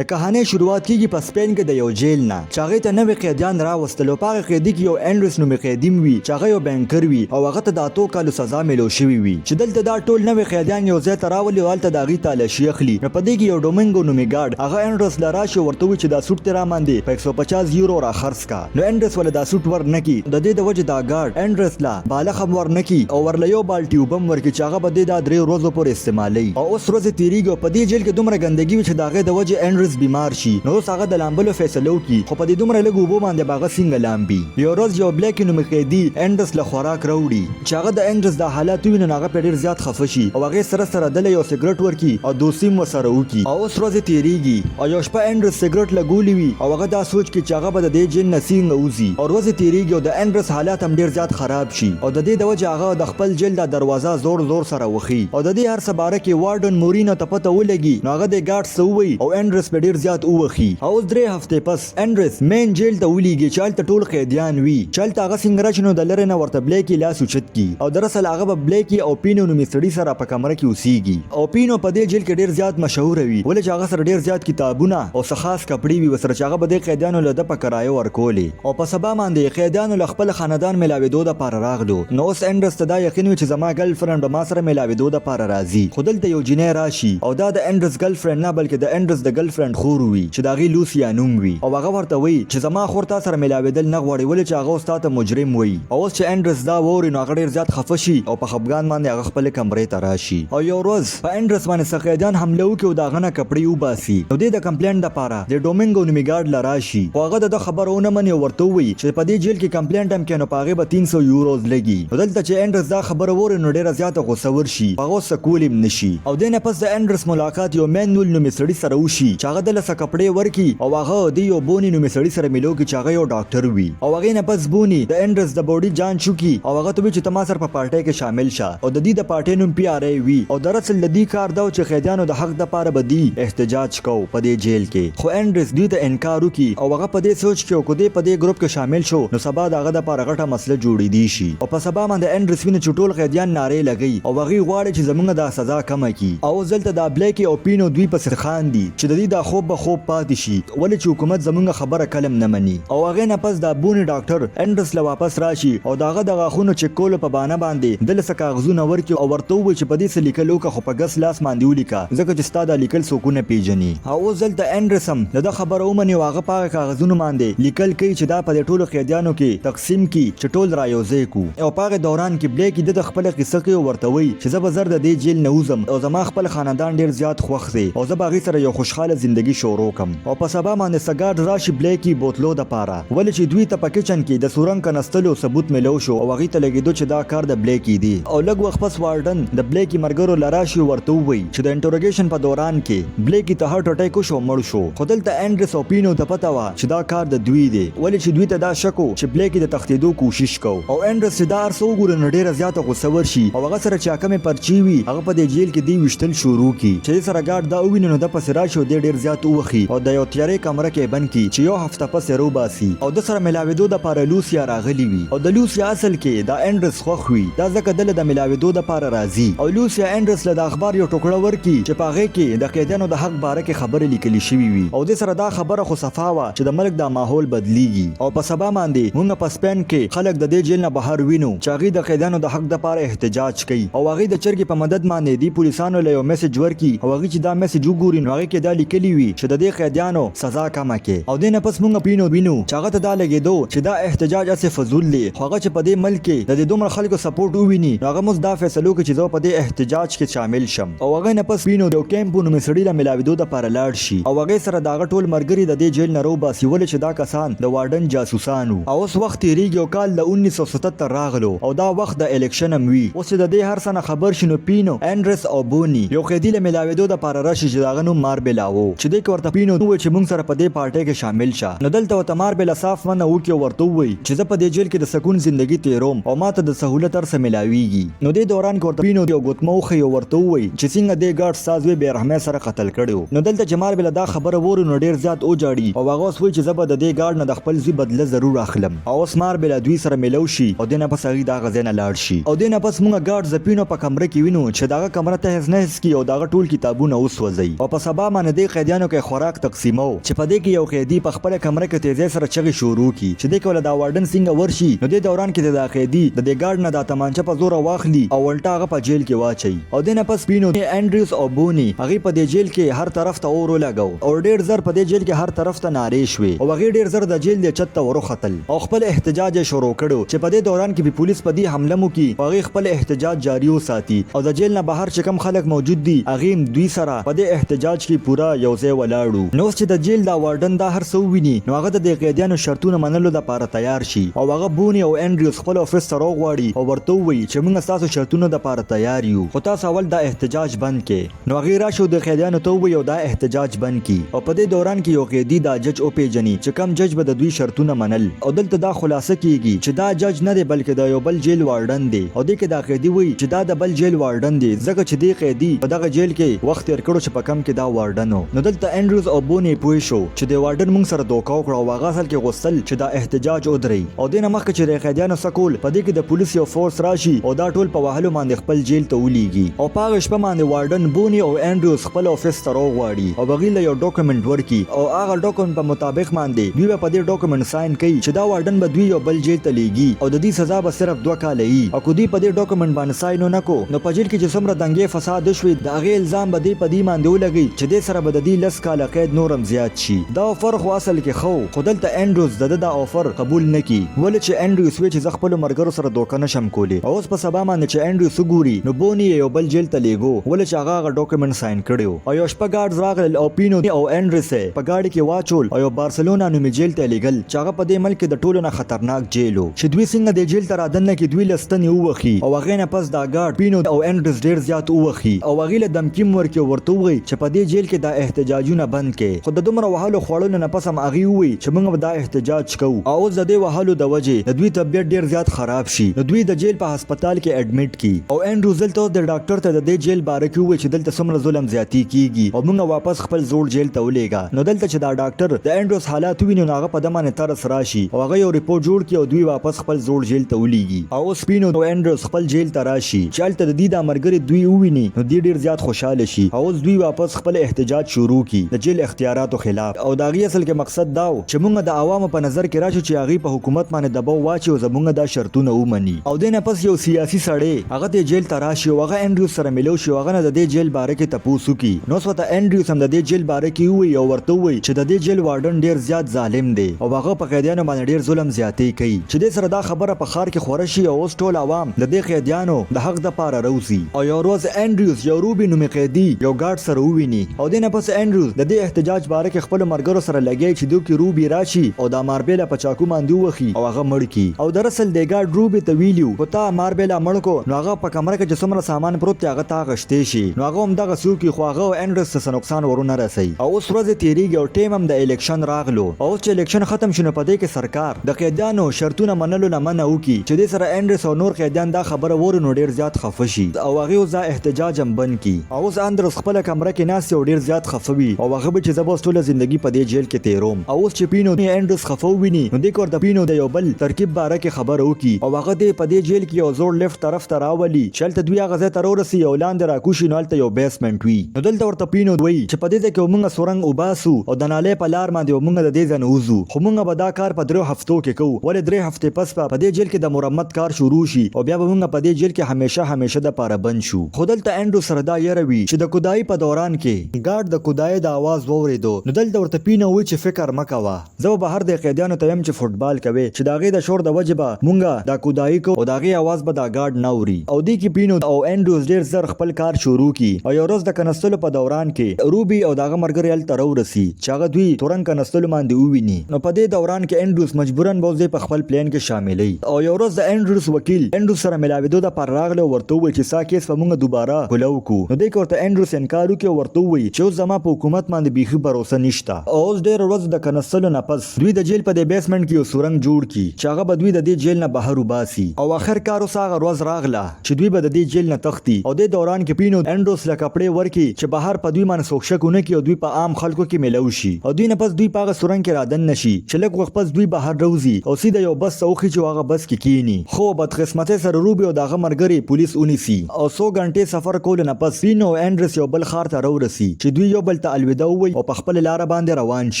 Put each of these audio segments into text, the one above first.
د کهانۍ شروعات کیږي په سپین کې د یو جیل نه چې هغې ته نوي قیدیان راوستل او په هغه قیدي کې یو انډریس نومې قیدي هم وي چې هغه یو بینکر وي او هغه ته د 8 کالو سزا میلو شوي وي چې دلته دا ټول نوي قیدیان یو ځای ته راولي او هلته د هغوی تالاشي اخلي. نو په دې کې یو ډومینګو نومې ګارډ هغه انډریس له راشي او ورته ووایي چې دا سوټ دې راباندې په 150 یورو راخرڅ کا. نو انډریس وله دا سوټ ور نه کي. د دې د وجې دا ګارډ انډریس له بالښت هم ور نه کي او ورله یو بالټي اوبه هم ورکي چې هغه به دې دا 3 ورځو پورې استعمالوي. او اوس ورځې تیریږي او په دې جیل کې دومره ګندګي وي چې د هغې د وجې انډریس بیمار شي. نو اوس هغه د لامبلو فیصله وکړي خو په دې دومره لږو اوبو باندې به هغه څنګه لامبي. یو ورځ یو بلیکي نومې قیدي انډریس له خوراک راوړي. چې هغه د انډریس دا حالات وویني نو هغه پرې ډیر زیات خفه شي او هغې سره سره ده له یو سګرټ ورکړي او دوستي هم ورسره وکړي. او اوس ورځې تیریږي او یو شپه انډریس سګرټ لګولي وي او هغه دا سوچ کوي چې هغه به د دې جیل نه څنګه وځي. او ورځې تیریږي او د انډریس حالات هم ډیر زیات خراب شي او د دې د وجې هغه د خپل جیل دا دروازه زور زور سره وښي. او د دې هر څه باره کې وارډن مورینو ته پته ولګي نو هغه دې ګارډز ته ووایي او انډریس پرې ډیر زیات ووښي. او اوس 3 هفتې پس انډریس مین جیل ته ولیږي چې هلته ټول قیدیان وي چې هلته هغه څنګه راشي نو د لرې نه ورته بلیکي لاس اوچت کړي او دراصل هغه به بلیکي او پینو نومي سړي سره په کمره کې اوسیږي. او پینو په دې جیل کې ډیر زیات مشهور وي ولې چې هغه سره ډیر زیات کتابونه او څه خاص کپړې وي ورسره چې هغه به دې قیدیانو له ده په کرایه ورکولې. او په سبا باندې قیدیانو له خپل خاندان میلاویدو دپاره راغلو نو اوس انډریس ته دا یقین وي چې زما ګرل فرینډ به ما سره میلاویدو دپاره راځي خو دلته یو جینۍ راشي او دا د انډریس ګرل فرینډ نه بلکې د انډریس د ګرل فرینډ خور وي چې د هغې لوسیا نوم وي او هغه ورته وایي چې زما خور تا سره ملاوېدل نه غواړي ولې چې هغه اوس تا ته مجرم وایي. او اوس چې انډریس دا واوري نو هغه ډېر زیات خفه شي او په خپګان باندې هغه خپلې کمرې ته راشي. او یو ورځ په انډریس باندې څه قیدیان حمله وکړي او د هغه نه کپړې وباسي نو دی د کمپلینټ دپاره د ډومینګو نومي ګارډ له راشي خو هغه د ده خبره ونه مني او ورته ووایي چې په دې جیل کې کمپلینټ هم کوې نو په هغې به 300 یوروز لګي. نو دلته چې انډریس دا خبره واوري نو ډېره زیاته غوسه ورشي خو هغه اوس څه کولی هم نه شي. او دې نه پس د انډریس ملاقات یو مینول نومي سړي سره وشي چې هغه ده له څه کپړې ورکړي او هغه د یو بوني نومي سړي سره ملو کړي چې هغه یو ډاکټر وي. او هغې نه پس بوني د انډریس د باډي جانچ وکړي او هغه ته وي چې ته ما سره په پارټۍ کې شامل شه او د دي د پارټۍ نوم پي آر ای وي. او دراصل د دي کار دا و چې قیدیانو د حق د پاره به دي احتجاج کو په دې جیل کې خو انډریس دوی ته انکار وکړي او هغه په دې سوچ کې و که دی په دې ګروپ کې شامل شو نو سبا د هغه د پاره غټه مسله جوړیدی شي. او په سبا باندې انډریس ویني چې ټول قیدیان نارې لګوي او هغوی غواړي چې زمونږ دا سزا کمه کړي. او اوس دلته دا بلیکي او پینو دوی پسې خاندي چې د دوی دا خوب به خوب پاتې شي ولې چې حکومت زمونږ خبره کلم نه مني. او هغې نه پس دا بوني ډاکټر انډریس له واپس راشي او د هغه د غاښونو چک کولو په بهانه باندې ده له څه کاغذونه ورکړي او ورته ووایي چې په دې څه لیکل وکړه خو په ګس لاس باندې ولیکه ځکه چې ستا دا لیکل څوک ونه پیژني. او اوس دلته انډریس هم د ده خبره ومني او هغه په هغه کاغذونو باندې لیکل کوي چې دا په دې ټولو قیدیانو کې تقسیم کړي چې ټول را یو ځای کړو. او په هغه دوران کې بلیکي ده ته خپله قصه کوي او ورته وایي چې زه به زر د دې جیل نه وځم او زما خپل خاندان ډیر زیات خوښ دی او زه به هغوی سره یو خوشحاله زندګي شروع کړم. او په سبا باندې څه ګارډ راشي بلیکي بوتلو د پاره ولې چې دوی ته په کچن کې د سورنګ کنستلو ثبوت ملو شو او هغوی ته لګیدو چې دا کار د بلیکي دی. او لږ وخت پس وارډن د بلیکي مرګرو له راشي او ورته ووایي چې د انټروګیشن په دوران کې بلیکي ته هارټ اټیک وشو او مړ شو. خو دلته انډریس او پینو ته پته وه چې دا کار د دوی دی ولې چې دوی ته دا شک و چې بلیکي د تښتیدو کوشش کو. او انډریس چې دا هر څه وګوري نو ډیره زیاته غوسه ورشي او هغه سره چې کومې پرچې وي هغه په دې جیل کې دی ویشتل شروع کړي چې دې سره ګارډ دا وویني نو ده پسې راشي او دی ډیر زیات ووښي او د یو تیارې کمره کې یې بند کړي چې یو هفته پس یې روباسي. او ده سره ملاویدو دپاره لوسیا راغلي وي او د لوسیا اصل کې دا انډریس خوښ وي دا ځکه ده له د ملاویدو دپاره راځي. او لوسیا انډریس له د اخبار یو ټوکړه ورکړي چې په هغې کې د قیدیانو د حق باره کې خبرې لیکلې شوي وي. او دې سره دا خبره خو صفا وه چې د ملک دا ماحول بدلیږي. او په سبا باندې مونږ په سپین کې خلک د دې جیل نه بهر وینو چې هغوی د قیدیانو د حق دپاره احتجاج کوي. او هغوی د چرګې په مدد باندې دې پولیسانو له یو میسج ورکړي او هغوی چې دا میسج وګوري نو هغې کې دا لیکلي وي چې د دې قیدیانو سزا کمه کړئ. او دې نه پس مونږ پینو وینو چې هغه ته دا لګیدو چې دا احتجاج هسې فضول دی خو هغه چې په دې ملک کې د دې دومره خلکو سپورټ وویني نو هغه مز دا فیصله وکړي چې زه به په دې احتجاج کې شامل شم. او هغې نه پس پینو د یو کیمپو نومې سړي له ملاویدو دپاره لاړ شي او هغې سره د هغه ټول مرګري د دې جیل نه روباسي ولې چې دا کسان د وارډن جاسوسان وو. او اوس وخت تیریږي او کال د 1977 راغلو او دا وخت د الیکشن هم وي. اوس چې د دې هر څه نه خبر شي نو پینو، انډریس او بوني یو قیدي له ملاویدو دپاره راشي چې د هغه نوم ماربیلا وو چې دې کې ورته پینو وویل چې مونږ سره په دې پارټۍ کې شامل شه. نو دلته ورته ماربیلا صاف منع وکړي او ورته ووایي چې زه په دې جیل کې د سکون زندګي تیروم او ماته د سهولت هر څه ملاویږي. نو دې دوران کې ورته پینو یو ګوتمه وښیي او ورته ووایي چې څنګه دې ګارډ ستا زوی بې رحمۍ سره قتل کړی و. نو دلته چې ماربیلا دا خبره ووري نو ډیر زیات وژاړي او هغه اوس وایي چې زه به د دې ګارډ نه د خپل زوی بدله ضرور اخلم. او اوس ماربیلا دوی سره ملو شي او دې نه پس هغوی د هغه ځای نه لاړ شي. او دې نه پس مونږ ګارډ د پینو په کمره کې وینو چې د هغه کمره تهس نهس کړي او د هغه ټول کتابونه وسوځوي. او په سبا باندې دې قیدیان قیدیانو کې خوراک تقسیمو چې په دې کې یو قیدي په خپله کمره کې تیزۍ سره چغې شروع کړي چې دې کې وله دا وارډن څنګه ورشي، نو دې دوران کې دا قیدي د دې ګارډ نه دا تمانچه په زوره واخلي او الټا هغه په جیل کې واچوي. او دې نه پس پینو، انډریوس او بوني هغوی په دې جیل کې هر طرف ته اور ولګو او ډیر زر په دې جیل کې هر طرف ته نارې شوې او هغوی ډیر زر د جیل دې چت ته وروختل او خپل احتجاج یې شروع کړو چې په دې دوران کې به پولیس په دې حمله مو کړي خو هغوی خپل احتجاج جاري وساتي او د جیل نه بهر چې کوم خلک موجود دي هغوی هم دوی سره په دې احتجاج کې پوره یو ځای ولاړ وو. نو اوس چې د جیل دا وارډن دا هر څه وویني نو هغه د دې قیدیانو شرطونه منلو لپاره تیار شي او هغه بوني او انډریوس خپل افس ته راوغواړي او ورته ووایي چې موږ ستاسو شرطونو لپاره تیار یو خو تاسو اول دا احتجاج بند کړئ. نو هغوی راشي او د قیدیانو ته ووایي او دا احتجاج بند کړي او په دې دوران کې یو قیدي دا جج وپیژني چې کوم جج به د دوی شرطونه منل او دلته دا خلاصه کیږي چې دا جج نه دی بلکې د یو بل جیل وارډن دی او دې کې دا قیدي وایي چې دا د بل جیل وارډن دی ځکه چې دې قیدي په دغه جیل کې وخت تیر کړو چې په کوم کې دا وارډن و. نو دلته انډریوز او بوني پوه شو چې دې وارډن مونږ سره دوکه وکړه او هغه اصل کې غوښتل چې دا احتجاج ودروي او دې نه مخکې چې دې قیدیانو څه کول په دې کې د پولیس یو فورس راشي او دا ټول په وهلو باندې خپل جیل ته ولیږي او په هغه شپه باندې وارډن بوني او انډریوز خپل افس ته راوغواړي او هغوی له یو ډاکومنټ ورکړي او هغه ډاکومنټ په مطابق باندې دوی به په دې ډاکومنټ ساین کوي چې دا وارډن به دوی یو بل جیل ته لیږي او د دوی سزا به صرف 2 کاله وي او که دوی په دې ډاکومنټ باندې ساین ونه کو نو په جیل کې چې څومره دنګې فساد وشوي د هغې الزام به دی په دوی باندې ولګوي چې دې سره به د دوی 10 کاله قید نور هم زیات شي. دا افر خو اصل کې ښه و خو دلته انډریوز د ده دا افر قبول نه کړي ولې چې انډریوس وې چې زه خپلو ملګرو سره دوکه نه شم کولی. او اوس په سبا باندې چې انډریوس وګوري نو بوني یې یو بل جیل ته لیږو ولې چې هغه هغه ډاکومنټ ساین کړی و. او یو شپه ګارډز راغلل او پینو او انډریس یې په ګاډي کې واچول او یو بارسلونا نومې جیل ته یې لیږل چې هغه په دې ملک کې د ټولو نه خطرناک جیل و. چې دوی څنګه دې جیل ته رادننه کړي دوی له ستنې ووهي او هغې نه پس دا ګارډ پینو او انډریس ډیر زیات ووهي او هغوی له دمکي هم ورکړي او ورته ووایي چې په دې جیل کې دا احتجاجونه بند کړئ. خو د دومره وهلو خوړلو نه پس هم هغوی ووایي چې موږ به دا احتجاج کوو. او اوس د دې وهلو د وجې د دوی طبیعت ډیر زیات خراب شي نو دوی د جیل په هسپتال کې اډمټ کړي. او انډریوز دلته اوس د ډاکټر ته د دې جیل باره کې ووایي چې دلته څومره ظلم زیاتی کیږي او موږ واپس خپل زوړ جیل ته ولیږه. نو دلته چې دا ډاکټر د انډریوز حالات وویني نو هغه په ده باندې ترس راشي او هغه یو رپورټ جوړ کړي او دوی واپس خپل زوړ جیل ته ولیږي. او اوس پینو او انډریوز خپل جیل ته راشي چې هلته د دوی دا ملګري دوی وویني نو دوی ډیر زیات خوشحاله شي او اوس دوی واپس خپل احتجاج شروع کړي د جیل اختیاراتو خلاف. او د هغوی اصل کې مقصد دا و چې مونږ د عوامو په نظر کې راشو چې هغوی په حکومت باندې دباو واچوي او زمونږ دا شرطونه ومني. او دې نه پس یو سیاسي سړی هغه دې جیل ته راشي او هغه انډریوز سره ملو شي او هغه نه د دې جیل باره کې تپوس وکړي. نو اوس ورته انډریوز هم د دې جیل باره کې ووایي او ورته ووایي چې د دې جیل وارډن ډیر زیات ظالم دی او هغه په قیدیانو باندې ډیر ظلم زیاتی کوي چې دې سره دا خبره په ښار کې خوره شي او اوس ټول عوام د دې قیدیانو د حق د پاره راوځي. او یو ورځ انډریوز یو روبي نومې قیدي یو ګارډ سره وویني او دې نه پس انډریوز د دې احتجاج باره کې خپلو ملګرو سره لګیا چې دوی کې روبي راشي او دا ماربیلا په چاکو باندې ووهي او هغه مړ کړي. او دراصل دې ګارډ روبي ته ویلي وو که تا ماربیلا مړ کو نو هغه په کمره کې چې څومره سامان پروت دی هغه تا غشتی شي نو هغه هم دغسې وکړي خو هغه او انډریوز ته څه نقصان ورونه رسوي. او اوس ورځې تیریږي او ټیم هم د الیکشن راغلو او اوس چې الیکشن ختم شو نو په دې کې سرکار د قیدیانو شرطونه منلو نه منع وکړي چې دې سره انډریس او نور قیدیان دا خبره ووري نو ډیر زیات خفه شي او هغوی اوس دا احتجاج هم بند کړي. او اوس اندرس خپله کمره کې ناست او ډیر زیات خفه وي او هغه به چې زه به اوس ټوله زندګي په دې جیل کې تیروم. او اوس چې پینو انډریس خفه وویني نو دې ورته پینو د یو بل ترکیب باره کې خبره وکړي او هغه دې په دې جیل کې یو زوړ لفټ طرف ته راولي چې هلته دوی هغه ځای ته راورسي او لاندې راکوز شي نو هلته یو بیسمنټ وي. نو دلته ورته پینو وایي چې په دې ځای کې به مونږ سورنګ وباسو او د نالۍ په لار باندې به مونږ د دې ځای نه وځو خو مونږ به دا کار په 3 هفتو کې کوو ولې 3 هفتې پس به په دې جیل کې د مرمت کار شروع شي او بیا به مونږ په دې جیل کې همیشه همیشه د پاره بند شو. خو دلته انډرو سره دا یره وي چې د کودای په دوران کې ګارډ د کودای د اواز ووریدو نو دلته ورته پینو وایي چې فکر مه کوه زه به بهر د قیدیانو ته یم چې فوټبال کوي چې د هغې د شور د وجې به مونږ دا کودای کوو او د هغې اواز به دا ګارډ نه اوري. او دې کې پینو او انډروز ډیر زر خپل کار شروع کړي او یو ورځ د کنستلو په دوران کې روبي او د هغه ملګری هلته راورسي چې هغه دوی تورن کنستلو باندې وویني نو په دې دوران کې انډروز مجبورا به اوس دی په خپل پلان کې شاملوي. او یو ورځ د انډروز وکیل انډروز سره ملاویدو د پاره راغلی او ورته وویل چې ستا کیس به مونږ دوباره کولاو کړو نو دې کې ورته انډروز انکار وکړي او ورته ووایي چې اوس زما په حکومت باندې بیخي بروسه نشته. او اوس ډیرو ورځو د کنستلو نه پس دوی د جیل په دې بیسمنټ کې یو سورنګ جوړ کړي چې هغه به دوی د دې جیل نه بهر وباسي. او اخر کار اوس هغه ورځ راغله چې دوی به د دې جیل نه تښتي او دې دوران کې پینو انډروس له کپړې ورکړي چې بهر په دوی باندې څوک شک ونه کړي او دوی په عام خلکو کې ملو شي. او دوی نه پس دوی په هغه سورنګ کې رادننه شي چې لږ وخت پس دوی بهر راوځي او سیده یو بس ته وخیژي او هغه بس کې کیني خو بدقسمتۍ سره روبي او د هغه ملګري پولیس ونیسي. او څو ګنټې سفر کولو نه پس پینو او انډریس یو بل ښار ته راورسي چې دوی یو بل بل ته الوداع ووایي او په خپله لاره باندې روان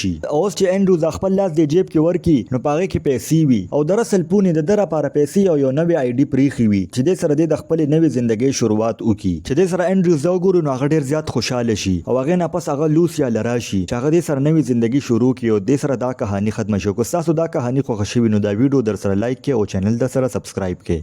شي. او اوس چې انډریوز دا خپل لاس دې جیب کې ورکړي نو په هغې کې پیسې وي او د رسل پونې د ده لپاره پیسې او یو نوې آی ډي پریښې وي چې دې سره دې د خپلې نوې زندګۍ شروعات وکړي. چې دې سره انډریوز دا وګوري نو هغه ډیر زیات خوشحاله شي او هغې نه پس هغه لوسیا له راشي چې هغه دې سره نوې زندګي شروع کړي او دې سره دا کهاني ختمه شي. او که ستاسو دا کهاني خوښه شوي نو دا ویډیو درسره لایک کړئ او چینل درسره سبسکرایب کړئ.